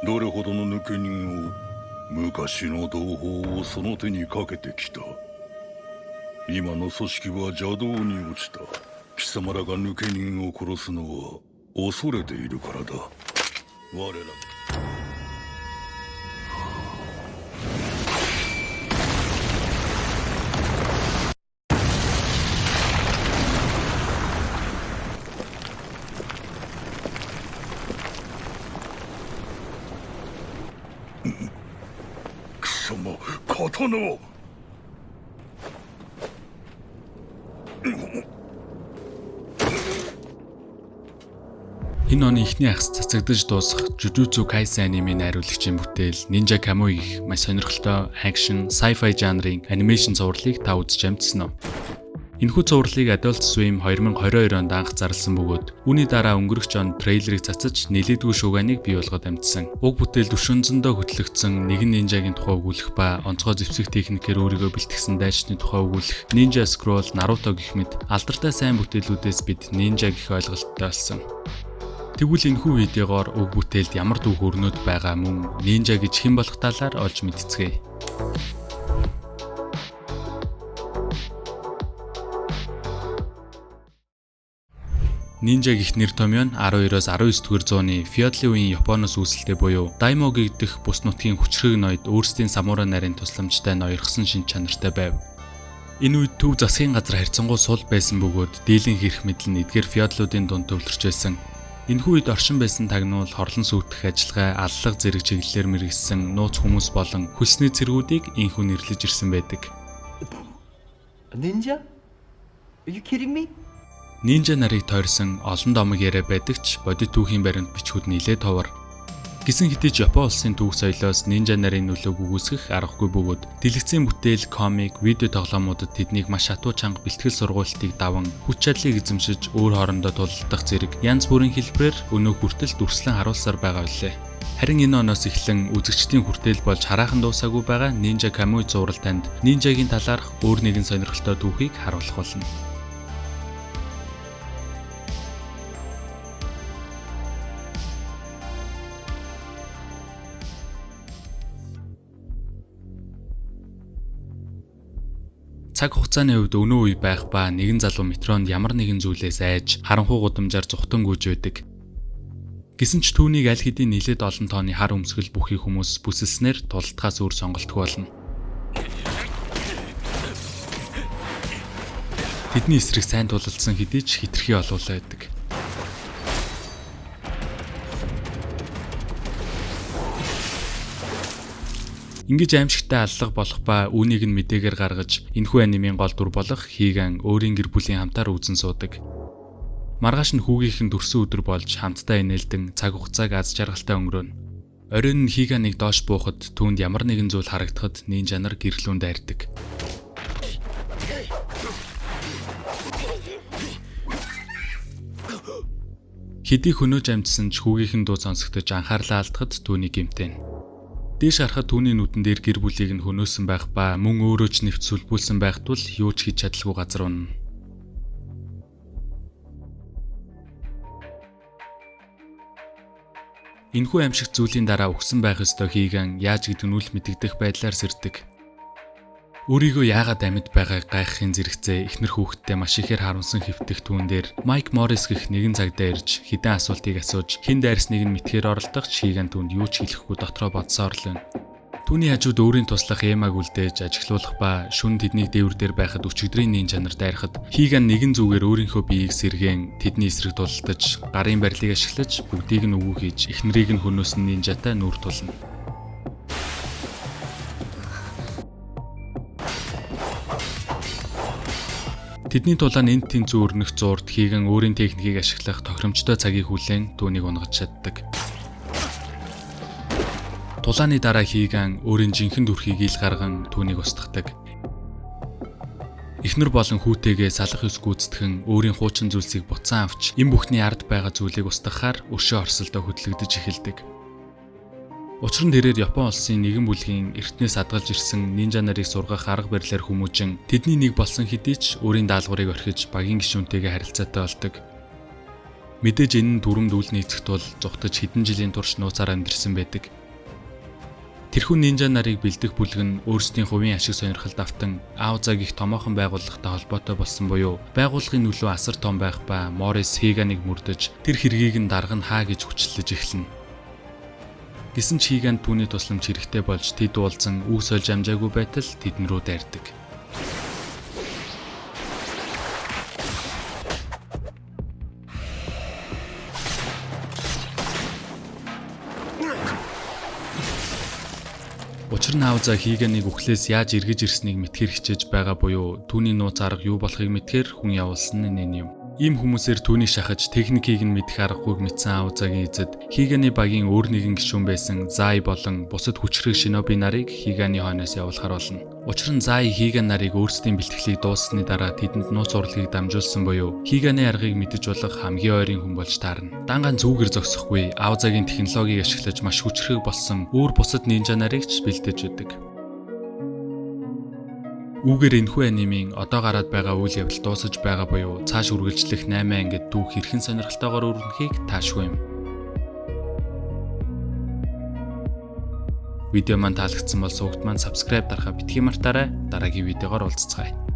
どれほどの抜け人を昔の同胞をその手にかけてきた。今の組織は邪道に落ちた。貴様らが抜け人を殺すのは恐れているからだ。我ら貴様、刀を。 Энэ оны эхний хагас цацагдаж дуусах Jujutsu Kaisen анимын найруулагчийн бүтээл Ninja Kamui гэх маш сонирхолтой action, sci-fi жанрын анимашн цувралыг та үзэж амжсан уу? Энэхүү цувралыг Adult Swim 2022 онд анх зарласан бөгөөд үүний дараа өнгөрөх онд трейлерыг цацаж нэлээдгүй шууганыг бий болгоод амжсан. Уг бүтээл түвшин зөндөө хөтлөгдсөн нэгэн нинжагийн тухай өгүүлэх ба онцгой зэвсэг техникээр өөрийгөө бэлтгэсэн дайчны тухай өгүүлэх Ninja Scroll, Naruto гэх мэт алдартай сайн бүтээлүүдээс бид нинжа гэх ойлголттой болсон. Тэгвэл энэхүү видеогоор уг бүтээлд ямар түүх өрнөд байгаа мөн нинжа гэж хэн болох талаар олж мэдцгээе. Нинжа гэх нэр томьёо нь 12-оос 19 дугаар зууны феодлын үеийн Японоос үүсэлтэй буюу даймо гэгдэх бус нутгийн хүчрхэг ноёд өөрсдийн самурай нарын тусламжтай ноёрхсон шинж чанартай байв. Энэ үед төв засгийн газар харьцангуй сул байсан бөгөөд дийлэнх эрх мэдэл нь эдгээр феодлуудын дунд төвлөрч байсан. Энэхүү үед оршин байсан тагнуул хорлон сүйтгэх ажиллагаа, аллага зэрэг чиглэлээр мэргэссэн нууц хүмүүс болон хөлсний цэргүүдийг энэхүү нэрлэж ирсэн байдаг. Ninja? Are you kidding me? Нинжа нарыг тойрсон олон домог яриа байдаг ч бодит түүхийн баримт бичгүүд нэлээд ховор. Гисэн хэдий ч Япон улсын түүх соёлоос нинжа нарын нөлөөг үгүйсгэх аргагүй бөгөөд дэлгэцийн бүтээл, комик, видео тоглоомуудад тэднийг маш хатуу чанга бэлтгэл сургуулилтыг даван хүч чадлыг эзэмшиж өөр хоорондоо тулалдах зэрэг янз бүрийн хэлбэрээр өнөө хүртэл дүрслэн харуулсаар байгаа билээ. Харин энэ оноос эхлэн үзэгчдийн хүртээл болж хараахан дуусаагүй байгаа Ninja Kamui зурал танд нинжагийн талаарх өөр нэгэн сонирхолтой түүхийг харуулах болно. Цаг хугацааны хувьд өнөө үе байх ба нэгэн залуу метронд ямар нэгэн зүйлээс айж харанхуй гудамжаар зүхтан гүйж байдаг. Гэсэн ч түүнийг аль хэдийн нэлээд олон тооны хар өмсгөл бүхий хүмүүс бүсэлснээр тулалдахаас өөр сонголтгүй болно. Тэдний эсрэг сайн тулалдсан хэдий ч хэтэрхий олуулаа байдаг. Ингэж аимшигтай аллага болох ба үүнийг нь мэдээгээр гаргаж энэхүү анимын гол дүр болох Хийган өөрийн гэр бүлийн хамтаар үзэн суудаг. Маргааш нь хүүгийнх нь төрсөн өдөр болж хамтдаа инээлдэн цаг хугацааг аз жаргалтай өнгөрөөнө. Оройн нь Хийганыг доош буухад түүнд ямар нэгэн зүйл харагдахад нинжа нар гэрлүүн дайрдаг. Хэдий хөнөөж амжсан ч хүүгийнх нь дуу сонсогдож анхаарлаа алдахад түүнийг гэмтэнэ. Дээш харахад түүний нүдэн дээр гэр бүлийг нь хөнөөсөн байх ба мөн өөрөө ч нэвт сүлбүүлсэн байх тул юу ч хийж чадалгүй газар унана. Энэхүү аимшигт зүйлийн дараа үхсэн байх ёстой Хийган яаж гэдэг нь үл мэдэгдэх байдлаар сэрдэг. Өөрийгөө яагаад амьд байгааг гайхахын зэрэгцээ эхнэр хүүхэдтэй маш ихээр харамсан хэвтэх түүн дээр Майк Моррис гэх нэгэн цагдаа ирж хэдэн асуултыг асууж хэн дайрсныг нь мэдхээр оролдох ч Хийган түүнд юу ч хэлэхгүй дотроо бодсоор л байна. Түүний хажууд өөрийн туслах Эмаг үлдээж ажиглуулах ба шүн тэднийг дээвэр дээр байхад өчигдрийн нин чанар дайрахад Хийган нэгэн зүгээр өөрийнхөө биеийг сэргээн тэдний эсрэг тулалдаж гарын барилыг ашиглаж бүгдийг нь үгүй хийж эхнэрийг нь хөнөөсөн нинжатай нүүр тулна. Тэдний тулаан энд тэнцүү өрнөх зуурт Хийган өөрийн техникийг ашиглах тохиромжтой цагийг хүлээн түүнийг унгаж чаддаг. Тулааны дараа Хийган өөрийн жинхэнэ дүрхийг ил гарган түүнийг устгадаг. Эхнэр болон хүүтэйгээ салах ёс гүйцэтгэн өөрийн хуучин зүйлсийг буцаан авч энэ бүхний ард байгаа зүйлийг устгахаар өшөө орсолдоо хөдлөгдөж эхэлдэг. Учир нь тэрээр Япон улсын нэгэн бүлгийн эртнээс хадгалж ирсэн нинжа нарыг сургах арга барилаар хүмүүжин тэдний нэг болсон хэдий ч өөрийн даалгаврыг орхиж багийн гишүүнтэйгээ харилцаатай болдог. Мэдээж энэ нь дүрэмд үл нийцэх тул зугтаж хэдэн жилийн турш нууцаар амьдарсан байдаг. Тэрхүү нинжа нарыг бэлдэх бүлэг нь өөрсдийн хувийн ашиг сонирхолд автан Ауза гэх томоохон байгууллагатай холбоотой болсон буюу байгууллагын нөлөө асар том байх ба Морис Хиганыг мөрдөж тэр хэргийг нь дарга нь хаа гэж хүчлэж эхэлнэ. Гэсэн ч Хиганд түүний тусламж хэрэгтэй болж тэд уулзан үг сольж амжаагүй байтал тэдэн рүү дайрдаг. Учир нь Ауза Хиганыг үхлээс яаж эргэж ирснийг мэдхээр хичээж байгаа буюу түүний нууц арга юу болохыг мэдхээр хүн явуулсан нь энэ юм. Ийм хүмүүсээр түүнийг шахаж техникийг нь мэдэх аргагүйг мэдсэн Аузагийн эзэд Хиганы багийн өөр нэгэн гишүүн байсан Зай болон бусад хүчрэх шиноби нарыг Хиганы хойноос явуулахар болно. Учир нь Зай Хиган нарыг өөрсдийн бэлтгэлийг дууссаны дараа тэдэнд нууц урлагийг дамжуулсан буюу Хиганы аргыг мэдэж болох хамгийн ойрын хүн болж таарна. Дангаан зүгээр зогсохгүй Аузагийн технологиг ашиглаж маш хүчрхэг болсон өөр бусад нинжа нарыг ч бэлдэж өгдөг. Үүгээр энэхүү анимын одоо гараад байгаа үйл явдал дуусаж байгаа буюу цааш үргэлжлэх 8 ангид түүх хэрхэн сонирхолтойгоор өрнөхийг таашгүй юм. Видео маань таалагдсан бол сувагт маань subscribe дарахаа битгий мартаарай. Дараагийн видеогоор уулзцгаая.